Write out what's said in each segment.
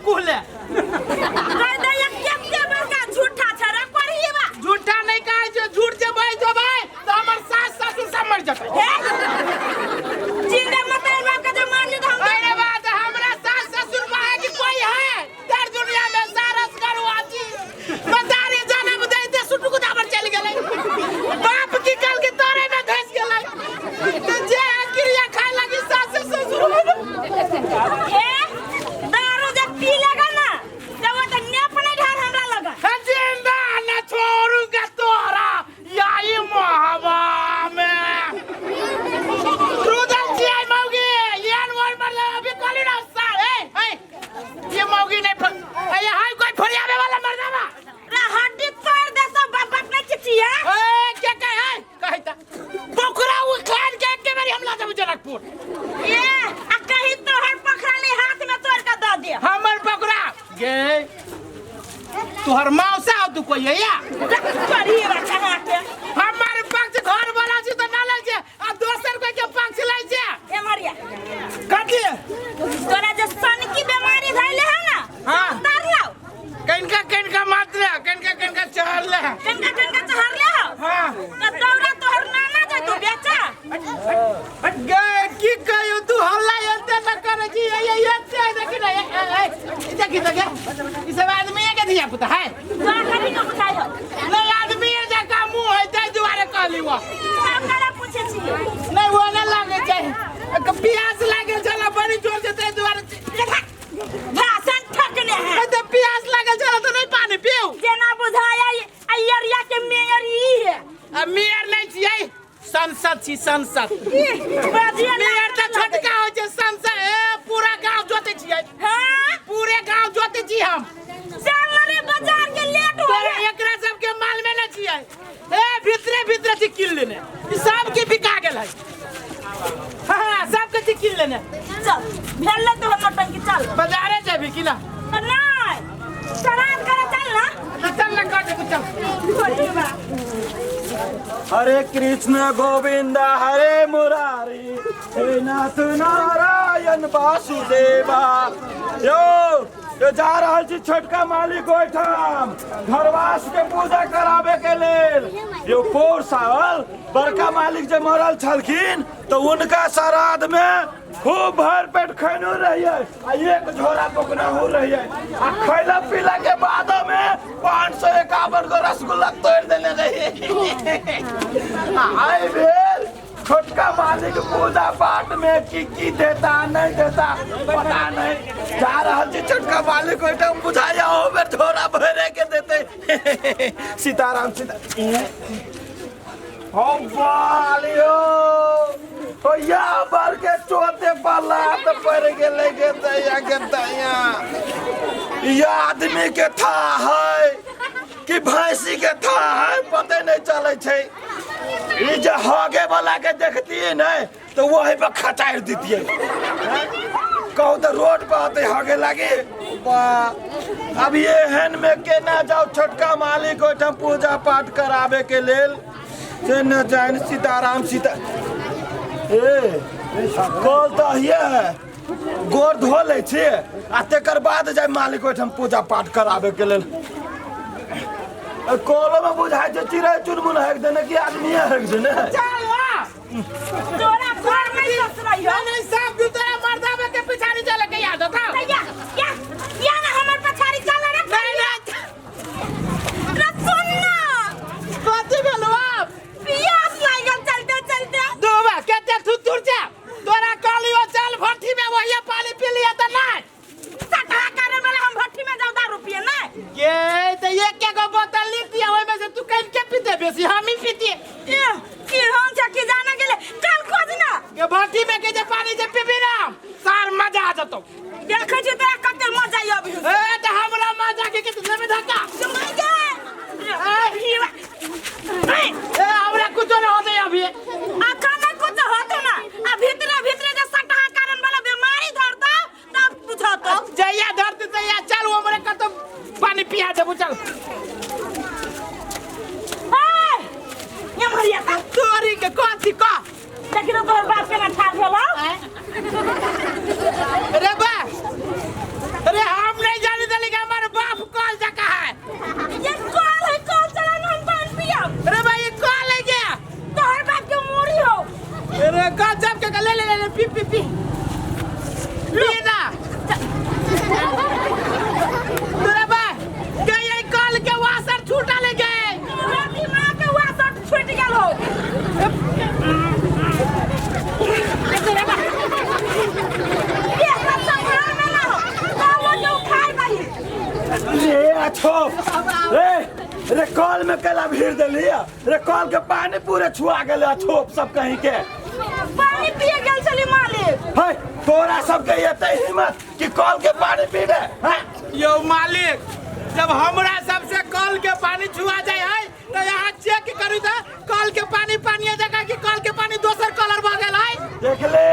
कुहले। कह दे ये केते बड़का झूठा छै रे पढ़ीबा। झूठा नहीं कहै छै, झूठ जे बजै छै भाई तऽ हमर सास ससुर सब मरि जेतै। हे जिंदा मत बाप के जे मारली तऽ हम। अरे बात हमरा सास ससुर बाहे कि कोई है तर दुनिया में सारस गरुआ छी मतारी जन्म दैते सुटुक दाबर चलि गेलै, बाप की कल के तोरे में धस गेलै, तऽ जे क्रिया खाय लगी सास ससुर। हे दारू जब पी लेगा ना तब वो तो नेप नहीं ढार हमरा लगा। जिंदा न छोड़ूंगा तोरा यही मोहबा में रुदल छी आई मौगी यान वर मरले अभी कहली ना साल। ए ए ये मौगी नहीं ए हाय कोई फरियावे वाला मर्दावा रे हड्डी तोड़ दे सब बाप बाप नहीं चिचिया। ए के कहे है कहे ता बोकरा उखाड़ के के बारी हमला जब जनकपुर। ए आ कहीं तोहर पखराली हाथ में तोड़ के दे दे। हमर बकरा गे तोहर मौसा हो तू कोई या पढ़ी बच्चा के। हमर पक्ष घर वाला छी त ना लै छै आ दोसर कोई के पक्ष लै छै। ए मरिया कथी? तोरा जे सनकी बीमारी धैले है ना। हाँ। उतार लाओ। कनिका कनिका मात्र कनिका कनिका चढ़ले है। कनका कनका चढ़ले हो। हाँ। तो दौरा तोहर नाना जाय तू बेचा। गे की कहियो तू हल्ला एते न करे छी, ए ए एते देखी ना, ए ए देखी त गे ई सब आदमी के धिया पुता है। तोरा कभी न बुझाइ हो। नहीं आदमी जका मुंह है ताहि दुआरे कहली वो। हम करा पूछे छी। नहीं वो न लागे छै, प्यास लागल छल बड़ी जोर से ताहि दुआरे। भाषण ठकने है। ए त प्यास लागल छल त नहीं पानी पीऊ। जेना बुझाया अयरिया के मेयर ई है। आ मेयर नहीं छियै, संसद छी संसद। बाजिया मेयर त छोटका होइ छै, संसद ए पूरा गांव जोते छियै। हां पूरे गांव जोते छी हम। चल रे बाजार के लेट हो। तोरा एकरा सबके माल में न छियै, ए भीतरे भीतरे छी किन लेने, ई सबके बिका गेल है। हां सबके छी किन लेने। चल भेल ले तो नौटंकी चल। बाजारे जेबी कि ना? तो नहीं सरान करे चल ना। तो चल ना काटे को चल। हरे कृष्ण गोविंद हरे मुरारी हे नाथ नारायण वासुदेवा। यो यो जा रहल छी छोटका मालिक ओहिठाम घरवास के पूजा कराबे के लेल। यो पोर साल बड़का मालिक जे मरल छलखिन तो उनका श्राद्ध में खूब भर पेट खैनो रहिए आ एक झोरा पकना हो रहिए आ खैला पीला के बाद में 551 गो रसगुल्ला तोड़ देने रहिए। आई भेल छोटका मालिक पूजा पाठ में की की देता नहीं देता पता नहीं। जा रहल छी छोटका मालिक ओहिठाम बुझाइया हो बेर झोरा भरे के देते। सीताराम सीता हो बालियो ओ या बर के चोते पला त पड़ गेलै के दैया के दैया। या आदमी के था है कि भैंसी के था है पते नहीं चले छै। ई जे हगे वाला के देखतिए नहीं तो वही पर खचार दितिए। कहू तो रोड पर आते हगे लागे बा। अब ये एहन में केना जाओ छोटका मालिक ओहिठाम पूजा पाठ कराबे के लेल से न जान। सीताराम सीता ए कल तो ये है गोर धो लै छी आ तेकर बाद जाय मालिक ओहिठाम पूजा पाठ कराबे के लेल। कलो में बुझाइ छै चिड़ै चुनमुन हेक देने कि आदमी हेक देने। चल ना तोरा घर में ससुराई हो। नहीं सब तोरा मर्दावे के पिछाड़ी चले के आदत है। या या या ना हमर पछाड़ी चल रे। नहीं नहीं रे सुन ना कथी भेलो आप? प्यास लागल चलते चलते। दुबा केते थुथुर छै तोरा कहलियो चल भट्ठी में वही पानी पी लिया त नहीं। सटा करे वाला हम भट्ठी में जाऊ दारू पिए नहीं। के त एक एक गो बोतल लितिया ओइ में से तू कइन के पीते बेसी हम ही पीते। ए की हम छ की जाना गेले चल खोज ना। के भट्ठी में के जे पानी जे पीबी ना सार मजा आ जतो। देखै छी तोरा कते मजा आबि। ए त हमरा मजा के के लेबे धक्का। सुनै गे ए हमरा कुछो न होते अभी। अखन कुछ होतो ना आ भीतरे भीतरे जे सटा कारण वाला बीमारी धरता तब बुझतो। जइया धरती तैया चल हमरे कतो पानी पिया देबू चल। ए ये मरिया ता तोरी के कथी कह देखि तो तोहर बाप केना ठाढ़ भेलो। अरे बा अरे हम नहीं छोप रे रे कल में केला भीड़ देली रे कल के पानी पूरे छुआ गेले छोप सब कहीं के पानी पिए गेल छली मालिक है तोरा सबके एते हिम्मत कि कल के पानी पीबे हैं यो मालिक जब हमरा सबसे कल के पानी छुआ जाए है तो यहाँ चेक करू त कल के पानी पानी जगह कि कल के पानी दोसर कलर भ गेल है देख ले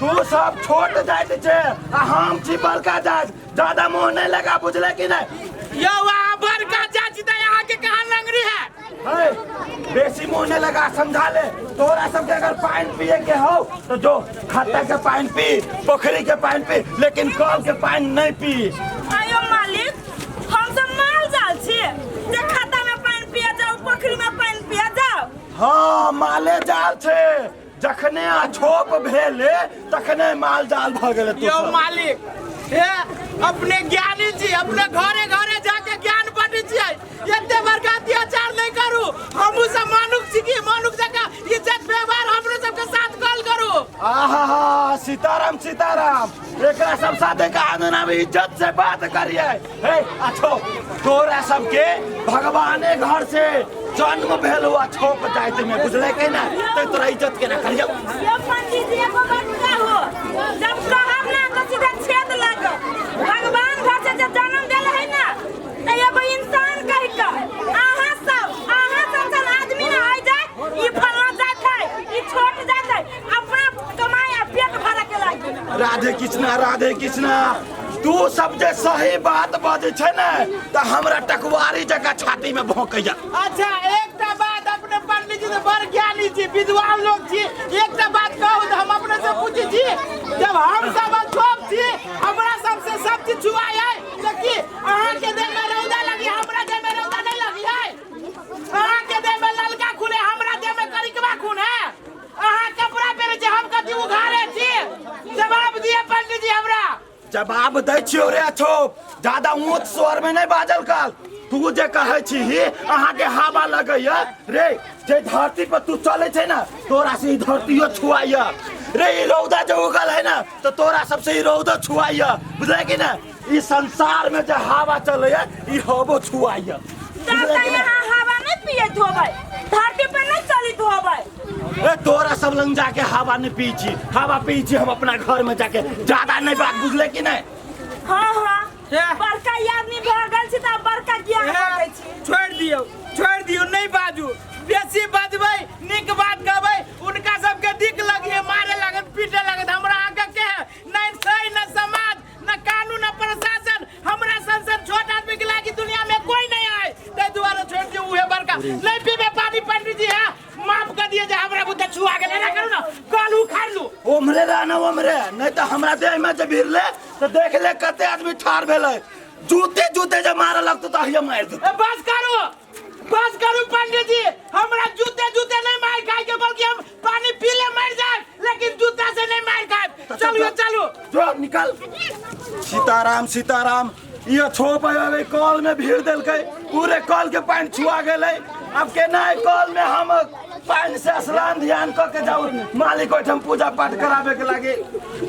तू सब छोट जाइत छे आ हम छी बड़का जात ज्यादा मुंह नहीं लगा बुझले कि नहीं यो वहाँ बड़का चाची त यहाँ के कहाँ लंगड़ी है है बेसी मुंह नहीं लगा समझा ले तोरा सबके अगर पानी पिए के हो तो जो खाता के पानी पी पोखरी के पानी पी लेकिन कल के पानी नहीं पी आयो मालिक हम सब माल जाल छी जे खाता में पानी पिए जाओ पोखरी में पानी पिए जाओ हाँ माले जाल छे जखने अछोप भेले तखने माल जाल भ गेले तू यो सब। मालिक हे अपने ज्ञानी छी अपने घरे घरे जाके ज्ञान बांटै छियै एते बड़का अत्याचार नहीं करू हमहू सब मानुख छी की मानुख जकाँ इज्जत व्यवहार हमरो सबके साथ कल करू आहा सीताराम सीताराम एकरा सब साथे का आंगना में इज्जत से बात करिए हे अछो तोरा सबके भगवाने घर से जन्म भेल हुआ छोप जाइत में बुझले के ना ते तोरा इज्जत के ना करियो ये पंडित जी एगो बात कहू जब कहब ना तो सीधा छेद लागत भगवान घर से जब जन्म देल है ना तो एगो इंसान कह के अहाँ सब सन आदमी ना आ जाए ई फलना जात है ई छोट जात है अपना कमाई आ पेट भरे के लागी राधे कृष्णा राधे कृष्णा तू सब जे सही बात बजै छै ने तऽ हमरा टकवारी जकाँ छाती में भोंकैया अच्छा एकटा बात अपने पंडित जी तो बड़ ज्ञानी छी विद्वान लोग छी एकटा बात कहू तऽ हम अपने से पूछी छी जब हम सब छोप छी हमरा सबसे सब चीज छुआय है तऽ की अहाँ के देह में रौदा लगी हमरा देह में रौदा नहीं लगी है अहाँ के देह में ललका खून है हमरा देह में करिकवा खून है अहाँ कपड़ा पहिरे छी हम कथी उघारे छी जवाब दिए पंडित जी हमरा जवाब दै छियौ रे अछोप ज्यादा ऊंच स्वर में नहीं बाजल कर तू जे कहै छी अहाँ के हवा लगैया रे जे धरती पर तू चले छै ना तोरा से ई धरतियो छुआइया रे ई रौदा जे उगल है ना तो तोरा सबसे ई रौदा छुआइया बुझले कि ना ई संसार में जे हवा चलैया ई हवो छुआइया तब बुझले त कि ना? यहाँ हवा नहीं पियत होबै धरती पर नहीं चलित होबै ए तोरा सब लंग जाके हवा नहीं पी छी हवा पी छी हम अपना घर में जाके ज्यादा नहीं बात बुझले कि नहीं हाँ हाँ हे। बड़का आदमी भऽ गेल छी तऽ बड़का ज्ञान बाँटै छी छोड़ि दियौ छोड़ि दियौ नहीं बाजू बेसी बजबै नीक बात कहबै उनका सबके दिक लगिए मारे लागत पीटे लागत हमरा आगे के है नहीं सही न समाज न कानून न प्रशासन हमरा सन सन छोट आदमी के लागी दुनिया में कोई नहीं आए ताहि दुआरे छोड़ दियौ उहे बड़का नहीं पीबे पानी पंडित जी है माफ कर दिए जे हमरा बुते छुआ गेल एना करू ना कल उखाड़ लू ओम्हरे रहना ओम्हरे नहीं तो हमरा देह में जे भिड़ले तो देख ले कते आदमी ठाढ़ भेलै जूते जूते जे मारे लगतो तो अहिये मारि देतौ ए, बस करू बस करू पंडित जी हमरा जूते जूते नहीं मार खाए के बल्कि हम पानी पी ले मर जाए लेकिन जूता से नहीं मार खाए चलू चलू जो निकल सीताराम सीताराम ये छोप आवे कल में भीड़ देलकै पूरे कल के पानि छुआ गेलै अब केना एहि कल में हम पानि से स्नान ध्यान कऽ के जाउ मालिक ओहिठाम पूजा पाठ कराबे के लागी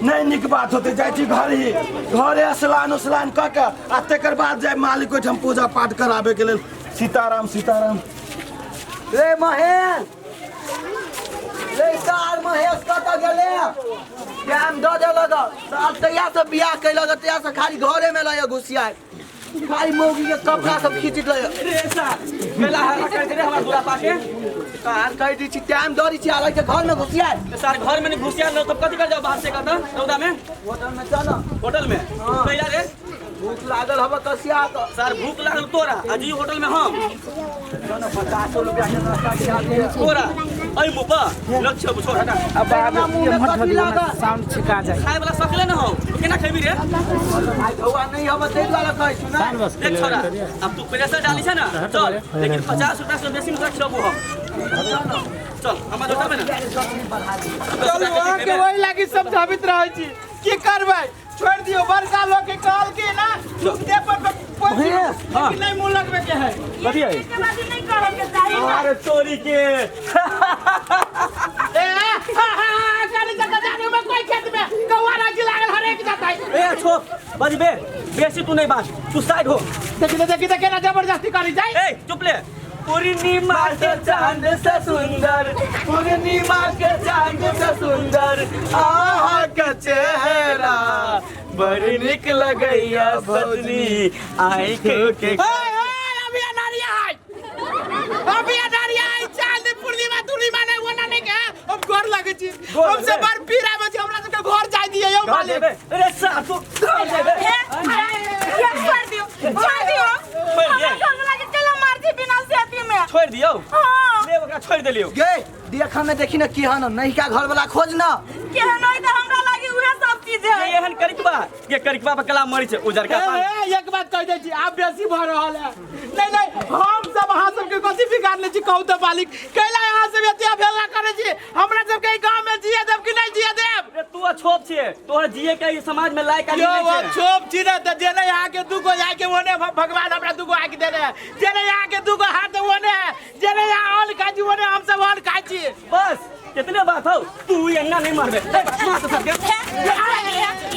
नहीं नीक बात होते जाइ छी घर ही घरे स्नान उस्नान कऽ के आ तकर बाद जाय मालिक ओहिठाम पूजा पाठ कराबे के लेल सीताराम सीताराम रे महेश रे सार महेश कतऽ गेलै टाइम दऽ देलक साल तहिया से बियाह कैलक तहिया से खाली घरे में लय घुसियाए खाली मौगी के कपड़ा सब खींच लय रे सार मेला हल्ला कर दे रे हमार दूरा पाके सार कह दी छी टाइम दऽ दी छी आलै के घर में घुसियाए तो सार घर में नहीं घुसिया न तब कथी कर जाओ बाहर से कहता रौदा में होटल में चल होटल में कैला रे भूख लागल हब कसिया के सार भूख लागल तोरा आ जी होटल में हम चल 50 रुपया के नाश्ता खिया दे तोरा ऐ मुपा लक्ष्य छोड़ हटा अब अपना मुंह में कथी लागल साउंड छिका जाए खाए वाला सकले न हो केना खेबी रे भाई धौआ नहीं हब ताहि दुआरे कहै छी ना देख छोरा अब तू प्रेशर डाली छै ना चल लेकिन 50 रुपया से बेसी में तोरा खिलाबू हम चल हमरा जोता में ना चलू अहाँके ओहि लागी समझाबैत रहै छी की करबै छोड़ि दियौ बड़का लोक के कहल की ना दे पर लेकिन नहीं मुंह लगबे के है के बात नहीं करे के चाही ना अरे तोरी के ए हा हा हा कनी जाता जाने में कोई खेत में कौआ राजी लागल हरेक जाता है ए छोप बजबे बेसी तू नहीं बाज, तू साइड हो। देखी तो देखी तो केना जबरदस्ती करी जाए। ए चुप ले। पूर्णिमा के चांद से सुंदर, पूर्णिमा के चांद से सुंदर आहा के चेहरा, बड़ी निक लगैया सजनी आँख के। ए, ए, अभी अनारिया है, अभी अनारिया है, चांद पूर्णिमा पूर्णिमा नहीं वो ना नहीं के हम घर लगे छी, गोर हमसे लगै। बड़ पीड़ा में छी, हमरा सबके घर जाय दिए यौ घर मालिक। जेबै रे सा तू घर जेबै। हे, ये छोड़ दियो, छोड़ दियो। छोड़ दियै। हमरा घर वाला के केला मार दी बिना सेती में। छोड़ि दियौ। हाँ। ले ओकरा छोड़ि देलियौ। गे देख हमें देखी ना की हन नहीं का घर वाला खोज ना। केहन होय तऽ हमरा लागी उहे सब चीज है। ये एहन करिकबा ये करिकबा पर कला मरी छै उजरका ए, पान। ए, एक बात कह दै छी, आब बेसी भऽ रहल है। नहीं नहीं, हम सब अहाँ सबके कथी बिगाड़ले छी कहू तऽ मालिक? कैला अहाँ सब एते अवहेलना करै छी? हमरा सबके ई गाँव में जिए देब कि नहीं जिए देब? रे तू अछोप छियै, तोहर जिए के ई समाज में लायक आदमी यो नहीं वो छै। छोप छी ने तऽ जे नहीं अहाँके दूगो आँखि ओने भगवान हमरा दूगो आँखि देने है, जे नहीं अहाँके दूगो हाथ ओने है, जे नहीं अहाँ अन्न खाइ छी ओने हम सब अन्न खाइ छी। बस कितने बात हो, तू ई अंगा नहीं मारबे। ए, मार तो सबके। हे,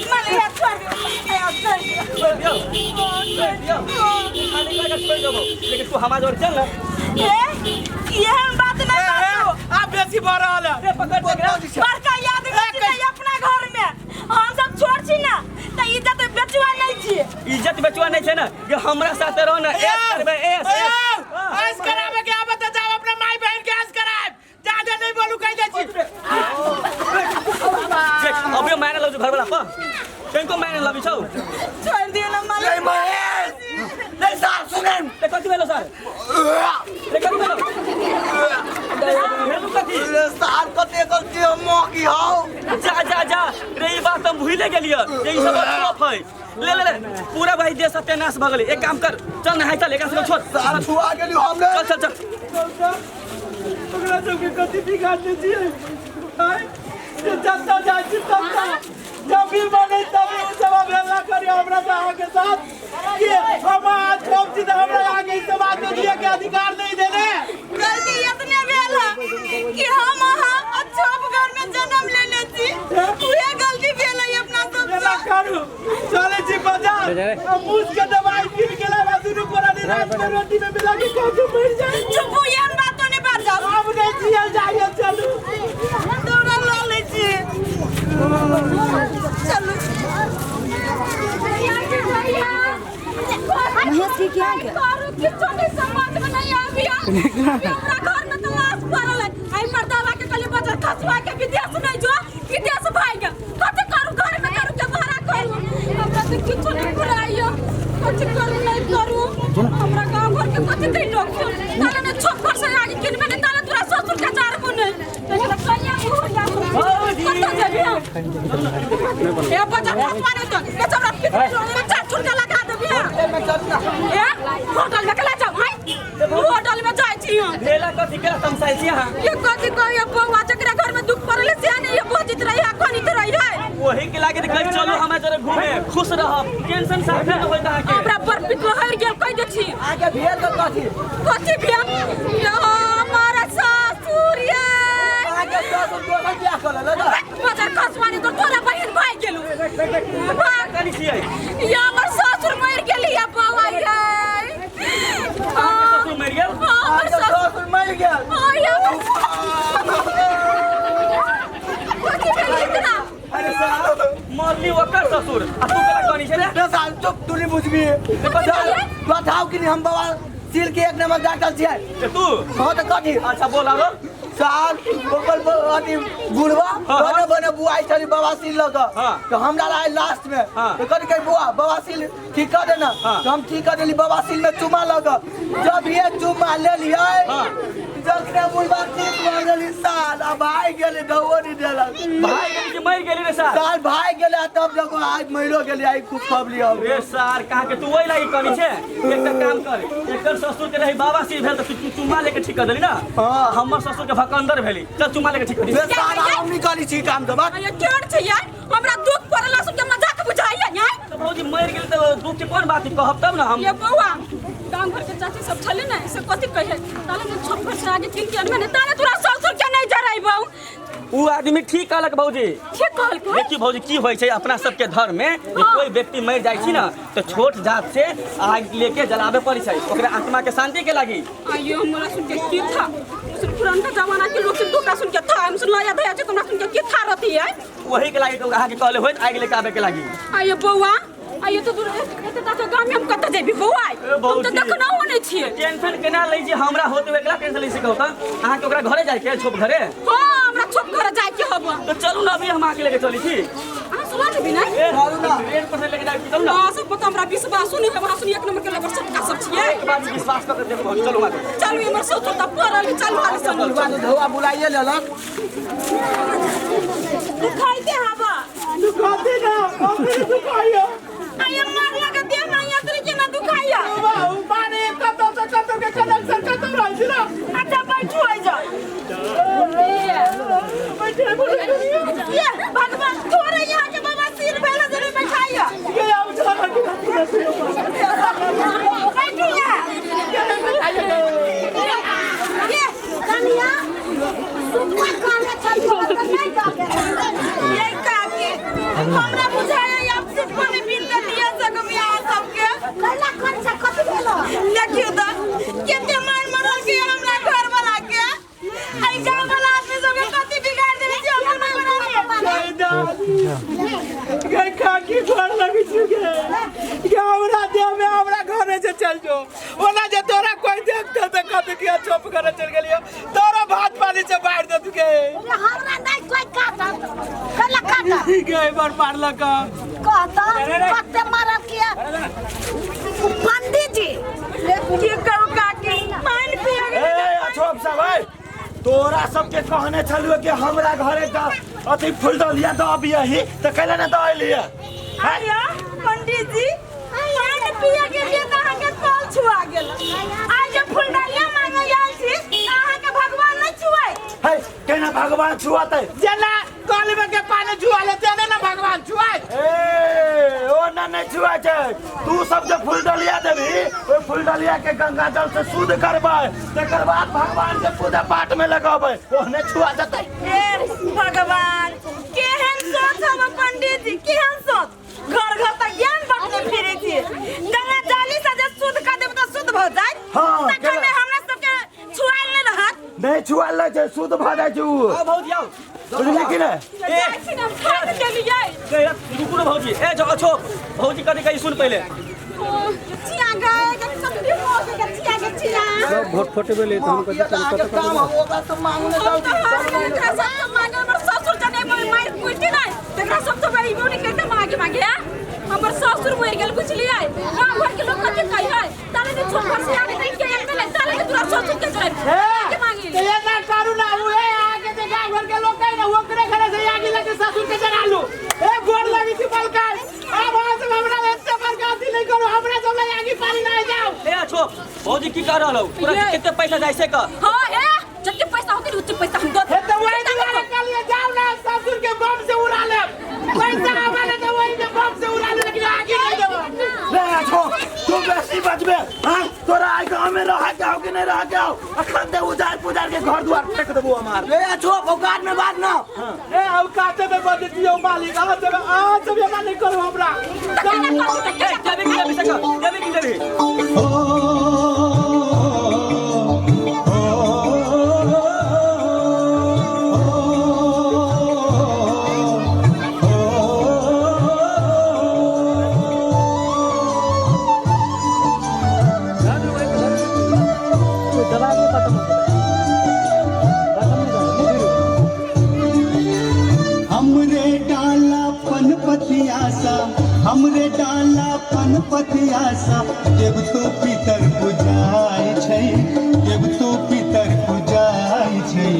मालिक, हे, छोड़ दियो, हे, छोड़ दियो। छोड़ दियौ, छोड़ दियौ। खाली कह के छोड़ देबौ, लेकिन तू हमार जोर चल ना। हे, एहन बात नहीं ए, ए, बाजू। आब बेसी भऽ रहल है। रे पकड़ पकड़। बड़का याद नहीं अपना घर में हम सब छोड़ छी ना तऽ इज्जत बेचुआ नहीं छी। इज्जत बेचुआ नहीं छै ना, जे हमरा साथे रह ना, एस करबे एस एस। ऐस कराबे के आबत तऽ जाब अपना माय बहन के ऐस करायब, जादे नहीं बोलू कहि दै छी। देख अभी मायने लग घर वाला पर तनको मायने लबी छौ। छोड़ दियो ना मालिक। रे महेश रे सार सुनन। रे कथी भेलो सर? रे कथी भेलो? भेलो कथी? रे सार कते गलती हम मौकी हौ। जा जा जा रे, ई बात हम भूले गेलियै जे ई सब अछोप है। ले ले ले पूरा भाई देश सत्यानाश भऽ गेलै। एक काम कर, चल नहाय चल, एकरा सबके छोड़। सार छुआ गेली हमने। चल चल चल। ओकरा सबके कथी बिगाड़ने छियै? आँय? जे जतऽ जाइ छी ततऽ जब भी बनै तभी ओ सब अवहेलना करी हमरा से अहाँके साथ कि हम अहाँ छोप छी तऽ हमरा अहाँके ई समाज में जिए के अधिकार नहीं देने। गलती इतने भेल है कि हम अहाँ अछोप घर में जन्म लेने छी, उहे गलती भेल है अपना सब एना से। करू, चलै छी बाजार, आ मूस के दवाई कीन के लाबा, दुनू प्राणी रात में रोटी में मिला के खा के मरि जाए। चुप हो, एहन बात नहीं बाजब। आब नहीं जियल जाइए, चलू। दौड़ा लऽ लै छी, चलू। महेश की क्या के करू किछो नहीं समझ में नहीं आबिया। हमरा घर में तो लाश पड़ल है। आई मर्दावा के कहली बजर खसुआ के विदेश नहीं जो, विदेश भाग गेल। कथी करू घर में करू के भाड़ा करू? हमरा तो किछो नहीं फुराइयो, कथी करू नहीं करू। हमरा गांव घर के कथी दै लोग ताले ने छोट घर से आगे किनबे नहीं, ताले तोरा ससुर के जारबो नहीं। लेकिन कहिया हो जा कतऽ जेबी हम? ए बजर खसुआ नहीं तो बेचब हमरा चार ठुनका लगा देबी। ए होटल में केला जाऊ? हाय होटल में जाइ छी हम। भेला कथी केला तमसाइल छी अहाँ? ये कथी कहिए बौआ, जकरा घर में दुख पड़ले से नहीं ये बजित रही है, कनित रही है। वही के लागे तऽ कहै चलू हमरा जरे घूमे, खुश रहब, टेंशन साफे न होइत अहाँके। हमरा बड़ पित हरि गेल कहि दै छी। आगे भेल तऽ कथी? कथी भेल? ये हमारा ससुर ये आगे ससुर दोसर बियाह कऽ लेलक। बजर खसवानी तो तोरा बहिन भागि गेलू। भाग। कनी छियै? ये हमर ससुर मरि गेली ये बौआ ये। अहाँके ससुर मरि गेल? हाँ, हमर आगे ससुर। ससुर मरि गेल। हाँ, ये हमर कथी भेल इतना? अरे साहब, मरली ओकर ससुर आ तू केला कनी छै रे? रे सार चुप, तू नहीं बुझबी। बताओ कि नहीं हम बाबा सील के एक नंबर डॉक्टर छियै। ए तू? हाँ तऽ कथी? अच्छा बोल आरो। साल ओकर अथी बुढ़वा हाँ, बने बने बुआई छली बाबा सील लऽ कऽ। हाँ। तऽ हमरा रहै लास्ट में। हाँ। तऽ कहली कही बुआ बाबा सील ठीक कऽ देना। हाँ। तऽ हम ठीक कऽ देली बाबा सील में चुमा लऽ कऽ। जब ये चुमा लेलियै हाँ। जखने बुढ़वा ठीक भऽ गेली साल आ भागि गेलै, दवो नहि देलक। भाई गेली कि मरि गेली रे सार? साल भागि गेलै आ तब देखो आइ मरियो गेलै, आइ खुशखबरी हम। रे सार कहाँ के तू वही लागी कनी छे? एकटा काम कर, एकर ससुर के रही बाबा सीर भेल तऽ तू चुम्मा लेके ठीक कर देली ना? हाँ। हमर ससुर के भकंदर भेली, चल चुम्मा लेके ठीक कर दी। रे साल हम निकाली छी काम तऽ बात। ये केहन छै यार? हमरा दुख पड़ल सबके मजाक बुझाइया यार। तऽ भौजी मरि गेल तऽ दुख के कोन बात कहब तब ना हम। ये बौआ, गांव घर के चाची सब छले ने से कथी कहे? ताले ने छोट घर से आगे किन के अनबे ने ताले तोरा ससुर के नहीं जराइबौ। उ आदमी ठीक कहलक भौजी। ठीक कहलक। देखी भौजी की होइ छै अपना सबके धर्म में जे कोई व्यक्ति मर जाइ छै ना तो छोट जात से आग लेके जलाबे पड़ै छै ओकरा आत्मा के शांति के लागी। आइयो हमरा सुन के की था सुन पुरानका जमाना के लोग सुन तोरा सुन के था हम सुन लाया दया छै हमरा सुन के की था रहती है। वही के लागी तो अहाँ के कहले होइत आग लेके आबे के लागी। आइयो बौआ आइयो तो दूर एते ता तो गाम में हम कत जेबी बौआ? हम तो भौजी। देखना हो नहीं छिए। टेंशन केना लै छी हमरा होते हुए एकरा टेंशन लै छी कहू त अहाँ के ओकरा घरे जाय के छोप घरे? हां हमरा छोप घर जाय के हब। तो चलू ना अभी हम अहाँ के लेके चली छी। अहाँ सुना देबी ना? ए 100% लेके जाय छी चलू ना। हां सब पता हमरा विश्वासो नहीं हमरा सुन एक नंबर के लबर सब का सब छिए। एक बात विश्वास कर के देखो चलू वहाँ। चलू हमर सोचो त पड़ल चलू हाल संग। बात धोआ बुलाइए लेलक। दुखाइते हबा। दुखाते ना अभी दुखाइयो। आइयो मारला के देह में यात्री के ना दुखाइयो। बाबू माने कतो से कतो के कनेक्शन कतो रहै छै ना। अच्छा बैठू आई जा। बैठे बोले ये भगवान थोड़े यहाँ के बाबा सिर भेल जरे बैठाइयो। ये आउ चला के बैठू यहाँ। ये कनिया सुखा काने छल त नहीं जाके। ये काकी हमरा बुझाया आप सुखा में बिन दिया सकम यहाँ सबके। कैला कौन सा कथी भेलो? देखियो त केते मार मरल के हमरा घर वाला के आई गांव वाला आदमी सबके कथी बिगाड़ देले छै हमर मार गे काकी घर लगी छी गे गे हमरा देह में हमरा घरे से चल जो ओना जे तोरा कोई देखते त कथी के चुप करे चल गेलियो तोरा भात पानी से बाहर दे तू गे। अरे हमरा नहीं कोई काटत। कैला काटत? गे बार मारलक कहता कते मारल के पंडित जी। की कहू काकी पानी पिया ए अछोप सब ए तोरा सबके कहने छलुए कि हमरा घरे द अथी फूल दलिया द अबियही त कैला ने द अइलिए? आया पंडित जी पानी पिया के लिए त अहाँ के कल छुआ गेल। आज जे फूल डालिया मांगे आयल छी अहाँ के भगवान नहीं छुआई। है केना भगवान छुआतै? जेना कल में के पानी छुआ ले तेने ना भगवान छुआई। ए ओ ना नहीं छुआ छै तू सब जे फूल डलिया देबी ओइ फूल डलिया के गंगा जल से शुद्ध करबै तकर बाद भगवान के पूजा पाठ में लगबै ओहने छुआ जतै। हे भगवान केहन सोच हम पंडित जी केहन सोच घर घर तक ज्ञान बांटने फिरे छी। गंगा जाली से जे शुद्ध कर देब त शुद्ध भ जाय। हां तखन हमरा सबके छुआल नहीं रहत। नहीं छुआल नहीं छै शुद्ध भ जाय छै उ। आओ भौजी आओ। बुझलियै कि नहीं? जाइ छी ना खा के चलियै। रुकू ना भौजी ए जो अछो भौजी कथी कही सुन पहिले। चिया गए के सब भी हो के चिया के चिया सब भोट फोटे भेलै तऽ हम कहै अहाँके काम हम ओकरा सब मांगू ने हम तो हार गेल एकरा सब तो मांगे हमर ससुर जने मार पीटी नहीं एकरा सब तो बड़ी बोनी के मांगे मांगे हैं। हमर ससुर मर गेल बुझलियै गांव घर के लोग कथी कहै है ताले ने छोट घर से आगे देख के एक में ताले के तोरा ससुर के चले के मांगे। ते ये ना करू ना उहे आगे जे गांव घर के लोग कहि ना ओकरे घरे से आगे लगे ससुर के जरा लू। ए गोर लगी छी बलका अब अहाँ सब हमरा एते बड़का अथी नहीं करू हमरा सब लग आगे पानी नहीं जाओ। ए अछो भौजी की कह रहल हो तोरा केते पैसा जाइ से कह। हां ए जते पैसा होते उते पैसा हम दो। हे तो वही दुआरे कहलिए जाओ ना ससुर के बम से उड़ा ले पैसा आवे ना तो वही के बम से उड़ा ले लेकिन आगे नहीं देबो। रे अछो तू बेसी बजबे हां तोरा आई गांव में रह के आओ कि नहीं रह के आओ अखन दे उजार पुजार के घर द्वार फेंक देबो हमार। ले अछो औकात में बात ना। ए औकाते में बद दियो मालिक आ जब आ जब एना नहीं करू हमरा। ए देबी कि देबी से कह देबी कि देबी? हमरे डाला पनपतिया सा हमरे डाला पनपतिया सा देवतो पितर पुजाय छै देवतो पितर पुजाय छै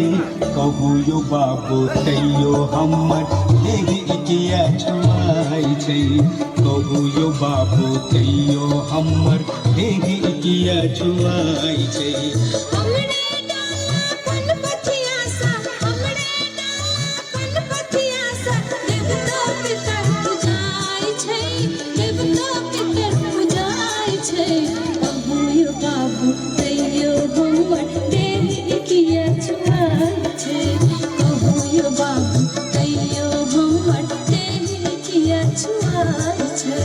कहू यो बाबू तैयो हमर देह किया छुआय छै कहू यो बाबू तैयो हमर देह किया छुआय छै। हमरे डाला पनपतिया सा हमरे डाला पनपतिया सा देवतो पितर पुजाय छै देवतो पितर पुजाय छै कहू यो बाबू तैयो हमर देह किया छुआय छै कहू यो बाबू। छुआइ छै।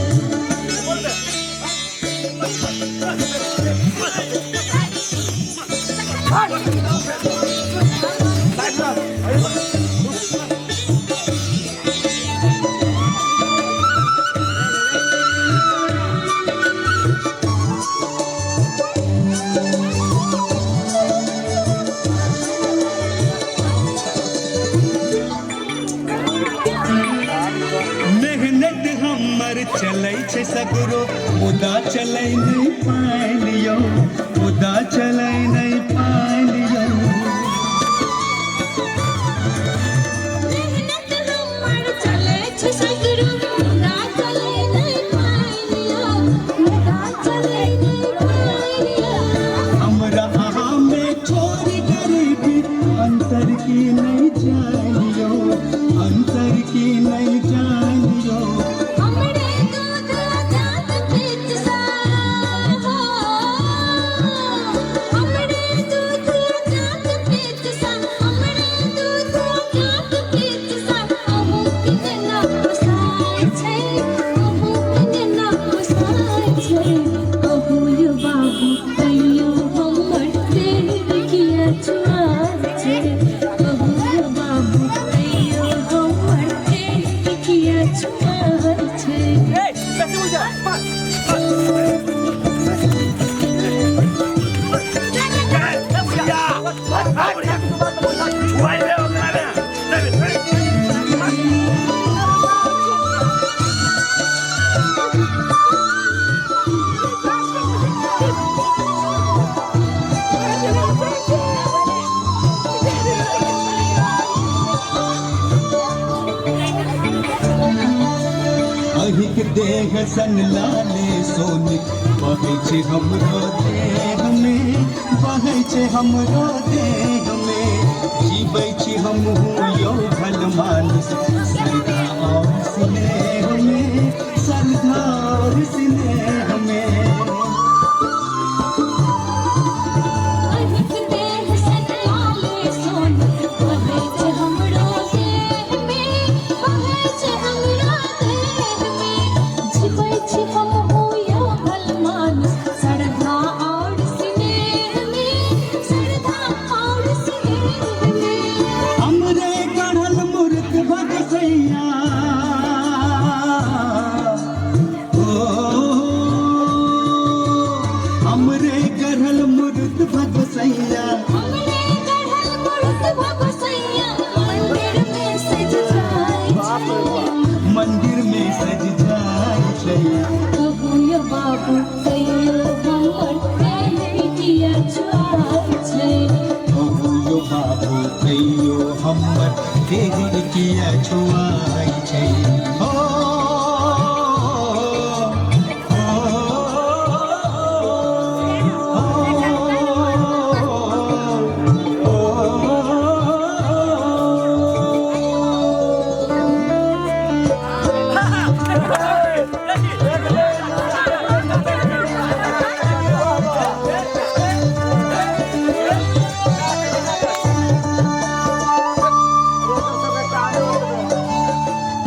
मेहनत हमर चलै छै सगरो, मुदा चलै नहि पानि यौ, मुदा चलै नहि पानि यौ। मेहनत हमर चलै छै सगरो, मुदा चलै नहि पानि यौ, मुदा चलै नहि पानि यौ। हमरा अहाँमे छोड़ि गरीबी अंतर की नहि जानियो, अंतर की नहि जानियो। हमरे दूध जात पीत सा हो, हमरे दूध जात पीत सा, हमरे दूध जात पीत सा, अहूँ के ना पोसाय छै, अहूँ के ना पोसाय छै। अहूँ यो बाबू तैयो हमर देह किया छुआय छै, अहूँ यो बाबू तैयो हमर देह किया छुआय छै। अहिक देह सन लाले सोनिक बहै छै हमरो देह में, बहै छै हमरो देह में। जीबै छी हमहूँ यौ भल मानुस श्रद्धा और स्नेह में, श्रद्धा और स्नेह में। अहिक देह सन लाले सोन बहै छै हमरो देह में, बहै छै हमरो देह में। जीबै छी हमहूँ यौ भलमानुस श्रद्धा और स्नेह में, श्रद्धा और स्नेह में। हमरे गढ़ल मूर्त भगसैया, ओ हमरे गढ़ल मूर्त भगसैया, हमरे गढ़ल मूर्त भगसैया मंदिर में सज जाइ छै, मंदिर में सज जाइ छै। कहू यो बाबू तैयो हमर देह किया छुआइ छै, कहू यो बाबू तैयो हमर देह किया छुआइ छै। ओ, ओ,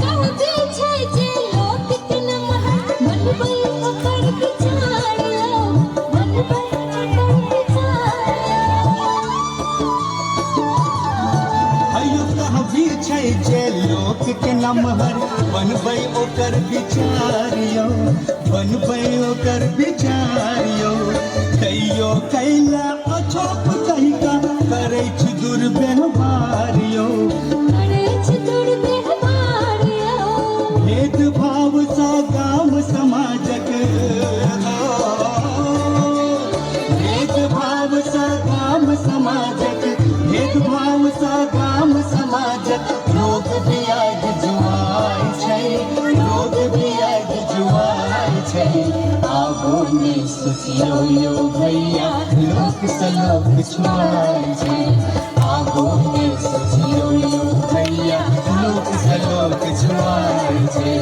कहबे छै जे लोक के नमहर बनबै ओकर विचार यौ, बनबै ओकर विचार यौ। हयो कहबी छै जे लोक के नमहर बनबै ओकर विचार यौ, बनबै ओकर विचार यौ। तैयो कैला अछोप कहिका करै छी दुर्व्यवहार यौ, करै छै दुर्व्यवहार यौ। भेदभाव सँ गाम समाजक, भेदभाव सँ गाम समाजक, भेदभाव सँ गाम समाजक लोग बियाग जुआइ छै, लोग बियाग जुआइ छै। आबो ने सोचियौ यौ भैया लोक सँ लोक छुआइ छै, आबो ने सोचियौ यौ भैया लोक सँ लोक छुआइ छै,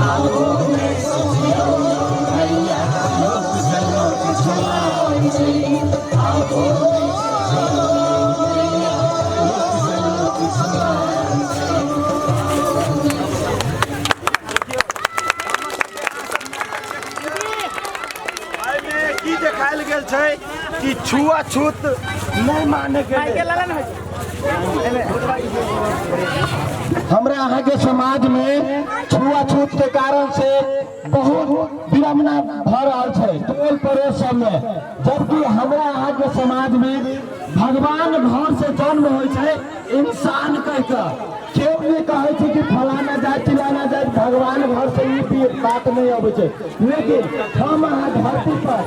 आबो ने सोचियौ यौ भैया लोक सँ लोक छुआइ छै, आबो ने सोचियौ यौ भैया लोक सँ लोक छुआइ छै। छै कि छुआछूत नहि मानैके लेल। हमरा अहाँके समाज में छुआछूत के कारण से बहुत विडम्बना भऽ रहल छै टोल पड़ोस सबमे, जबकि हमरा अहाँके समाज में भगवान घर से जन्म होइ छै इंसान कह कऽ। केओ नहि कहै छै कि फलाना जाति चिलाना जाति, भगवान घर से ई भी बात नहि अबै छै। लेकिन हम अहाँ धरती पर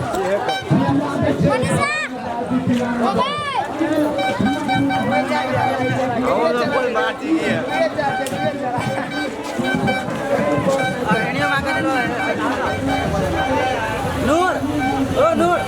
नूर, ओ नूर।